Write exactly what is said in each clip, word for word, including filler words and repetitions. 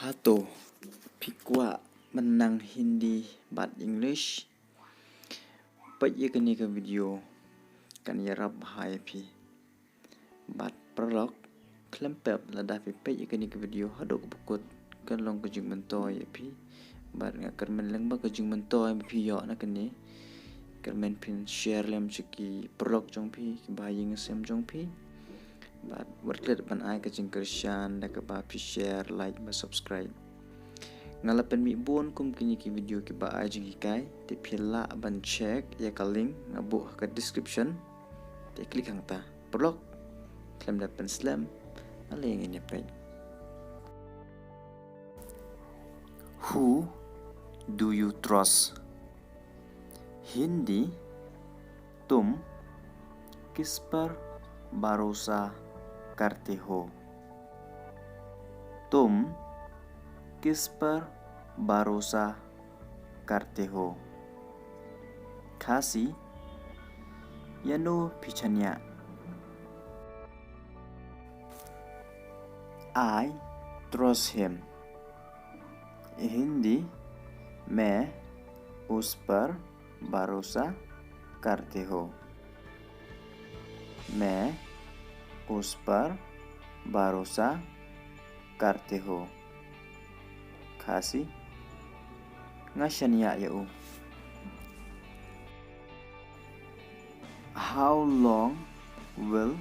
Hato phi kwah ban nang Hindi bad English? Peit ïa kane ka video kan ïarap bha ïa phi. Bad paralok, khlem pep lada phi peit ïa kane ka video haduh ba kut, kan long ka jingmyntoi ïa phi. Bad nga kyrmen lyngba ka jingmyntoi ba phi ïoh na kane, kyrmen phin share lem sha ki paralok jong phi, ki bahaïing hasem jong phi. Bad wat klet ban ai ka jingkyrshan da kaba phi share, like bad subscribe. Nga la pynmih bun kum kine ki video kiba ai jinghikai, te phi lah ban check ïa ka link nga buh ha ka description. Te click hangta. Paralok, khlem da pynslem, ale ngin ïa peit. Who do you trust? Hindi, तुम किस पर भरोसा करते हो? तुम किस पर भरोसा करते हो? Khasi, ïano phi shaniah? I trust him. Hindi, मैं उस पर भरोसा करते हो। मैं उस पर भरोसा करते हो। Khasi, nga shaniah ïa u. How long will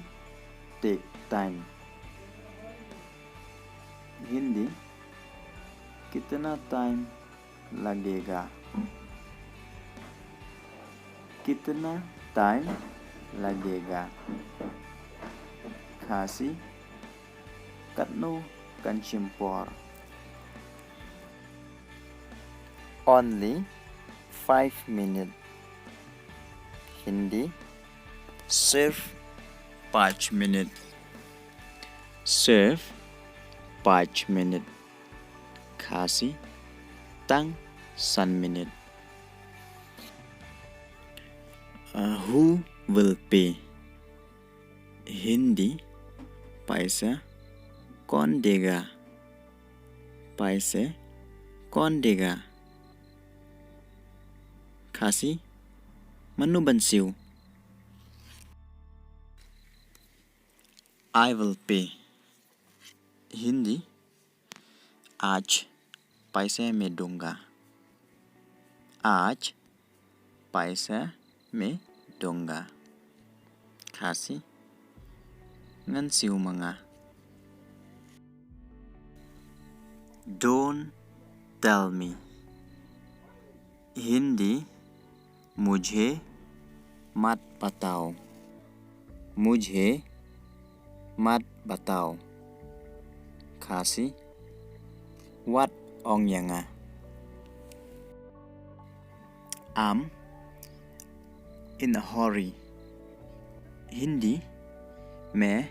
take time? Hindi, कितना टाइम लगेगा? कितना टाइम लगेगा? Khasi, katno kan shim por? Only five minutes. Hindi, सिर्फ पाँच मिनट। सिर्फ पाँच मिनट। Khasi, tang san minit. Uh, who will pay? Hindi, पैसा कौन देगा? पैसे कौन देगा? Khasi, mano ban siew? I will pay. Hindi, आज पैसे मैं दूंगा। आज पैसे मैं दूंगा। Khasi, ngan siew ma nga. Don't tell me. Hindi, मुझे मत बताओ। मुझे मत बताओ। Khasi, wat ong ïa nga. I'm in a hurry. Hindi, मैं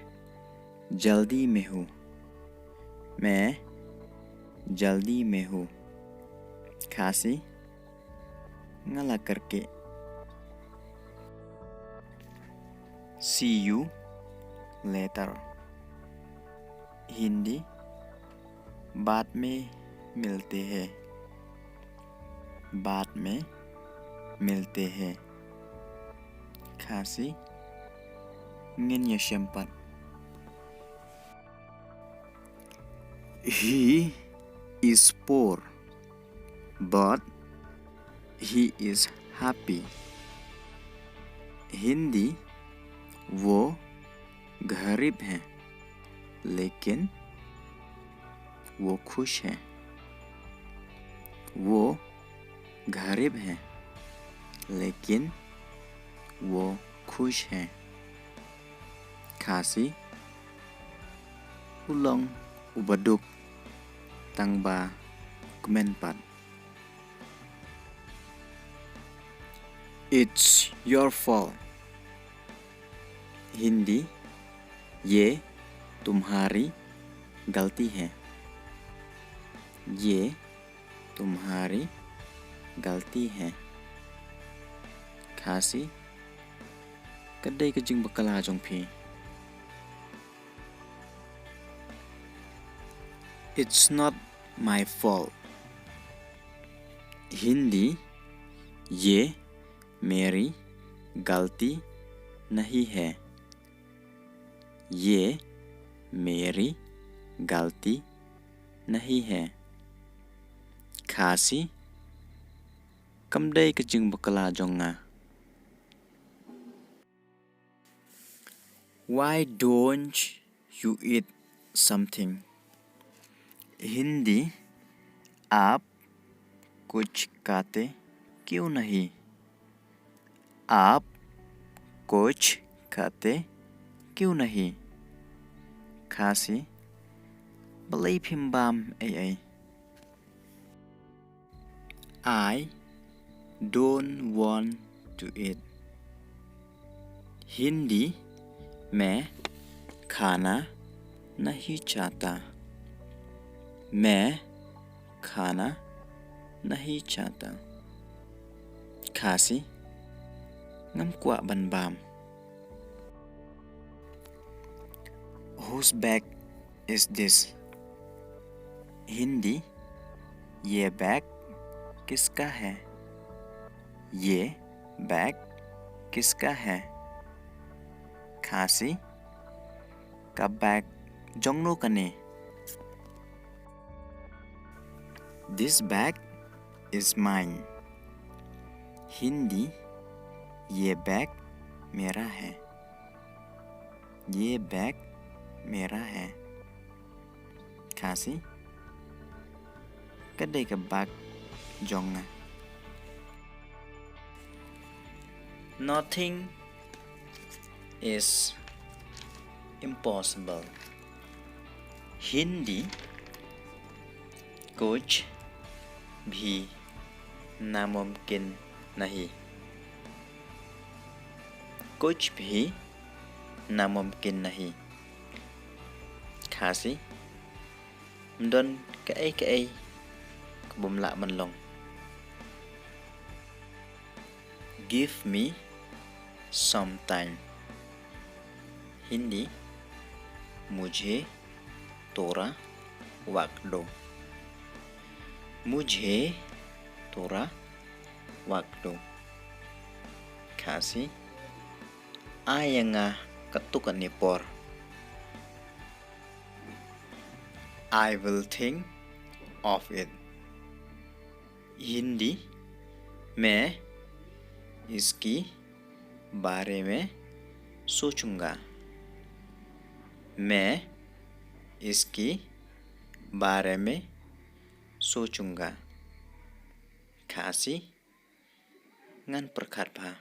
जल्दी में हूँ। मैं जल्दी में हूँ। Khasi, nga la kyrkieh. See you later. Hindi, बाद में मिलते हैं। बाद में मिलते हैं। Khasi, ngin ïashem pat. He is poor, but he is happy. Hindi, वो गरीब है, लेकिन वो खुश है। वो गरीब है, लेकिन वो खुश है। Khasi, u long uba duk, tang ba u kmen pat. It's your fault. Hindi, ये तुम्हारी गलती है। ये तुम्हारी गलती है। Khasi, ka dei ka jingbakla jong phi. It's not My fault. Hindi, ये मेरी गलती नहीं है। ये मेरी गलती नहीं है। Khasi, kam dei ka jingbakla jong nga. Why don't you eat something? Hindi, आप कुछ खाते क्यों नहीं? आप कुछ खाते क्यों नहीं? Khasi, balei phim bam ei ei? I don't want to eat. Hindi, मैं खाना नहीं चाहता। मैं खाना नहीं चाहता। Khasi, ngam kwah ban bam. Whose bag is this? Hindi, ये बैग किसका है? ये बैग किसका है? Khasi, ka bag jongno kane? This bag is mine. Hindi, ये बैग मेरा है। ये बैग मेरा है। Khasi, ka dei ka bag jong nga. Nothing is impossible. Hindi, कुछ भी नामुमकिन नहीं। कुछ भी नामुमकिन नहीं। Khasi, ym don kaei kaei ka bym lah ban long. Give me some time. Hindi, मुझे थोड़ा वक्त दो। मुझे थोड़ा वक्त दो। Khasi, ai ïa nga katto katne por. I will think of it. Hindi, मैं इसके बारे में सोचूंगा। मैं इसके बारे में सोचूंगा। Khasi, ngan pyrkhat bha.